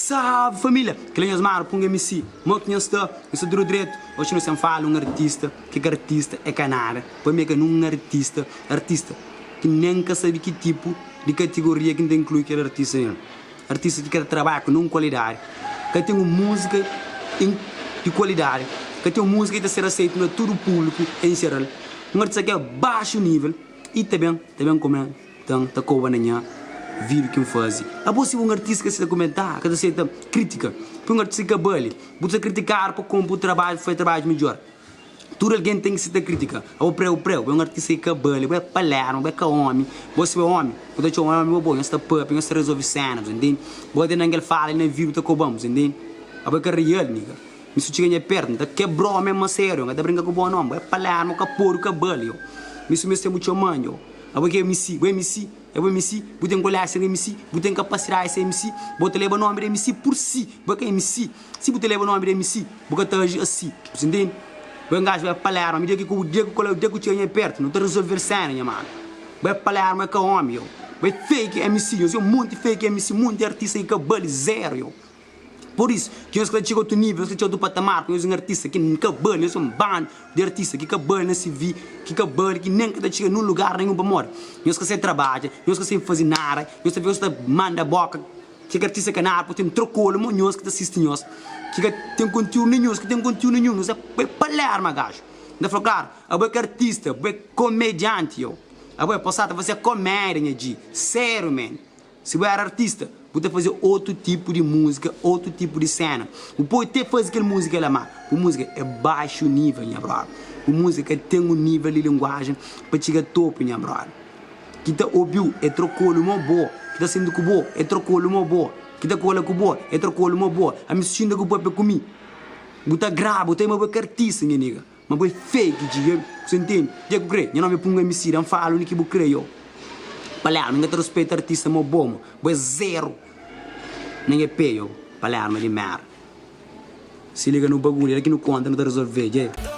Salve família! Kel é nhos mano Punga MC. Mo ki nhos sta? Nhos sta tudu dretu? Oxi nu sen fala un artista ki ka artista é ka nada. Pa mi é ka nun artista, artista ki nen ka sabe ki tipu di katigoria ki N ta inklui kel artista nel. Artista ki ka ta trabadja ku nun kualidadi, ka ten un múzika di kualidadi, ka ten un múzika ki ta ser aseitu na tudu públiku en jeral. Un artista ki é baxu nível i ta ben ta ben kume. Nton, ta koba na nha vídiu ki N faze. Abo si bu un artista ka seta kumenta, ka ta seta kritika. Pa un artista ki ka bali, bu ta kritikadu pa konpo trabadju, pa faze trabadju midjor. Tudu algen ten ki seta kritika. Abo preu preu, bu é un artista ki ka bali, bu é palerma, bu é ka omi. Bo si bu é omi, bu ta txoma omi bo bo, nhos ta papia, nhos ta rezolve sena, bu ntende? Bo ka ten na kel fala li na vídiu bu ta koba-m, bu ntende? Abo é ka real, nigga. Mi su txiga nha pertu, N ta kebrau mésmu a sériu, N ka ta brinka ku bo no. Bu é palerma, bu ka pode, bu ka bali, yo. Mi su meste bu txoma-m, yo. Abo ki é MC, bo é MC, abo é MC, bu ten kolégis ser MC, bu ten kapasidadi ser MC, bo ta leba nomi di MC pur si, bo ka MC, si bu ta leba nomi di MC, bu ka ta aji asi, bu sta ntende? Bo é un gaju, bo é palerma, mi dia ki ku dia ku kola dia ku txiga nha pertu, nu ta rezolve-l sena nha manu, bo é palerma, bo é ka omi, yo, bo é fake MC, nhos é un monti fake MC, monti artista ki ka bali, zero, yo. Pur isu, ki nhos ka ta txiga otu nível, nhos ka ta txiga otu patamar, ku nhos un artista ki ka bali, nhos un bandu di artista ki ka bali na CV, ki ka bali, ki nen ka ta txiga nun lugar nenhun, pamodi nhos ka sabe trabadja, nhos ka sabe faze nada, nhos ta nhos ta manda boka, ki ka artista ka nada, pur ten trokolu mo nhos ki ta sisti nhos, ki ka ten kontiúdu nenhun, nhos ka ten kontiúdu nenhun, nhos é palerma gaju. N ta fla klaru, abo é ka artista, bo é komedianti, yo, abo é pa sa ta fase komédia nha dji, sériu man. Si bu éra artista, bu ta faze otu tipu di múzika, otu tipu di séna. Bu pode te faze kel múzika la, má bu múzika é baxu nível, nha brother. Bu múzika ka ten un nível di linguajen pa txiga topu, nha brother. Ki ta obi-u é trokolu mo bo, ki ta sinti ku bo é trokolu mo bo, ki ta kola ku bo é trokolu mo bo. Ami su xinta ku papia ku mi, bu ta graba, bu ta ma bu é ka artista, nha nigga. Ma bo é fake dji bu sa intende dja ku kre nha nome é punga emicida n fala undi ki bu kre yo palerma n ka ta respeita artista mo bo mo bo é zero na nha pé yo palerma di merda si liga no bagulho la ki no konta no ta resolve dje.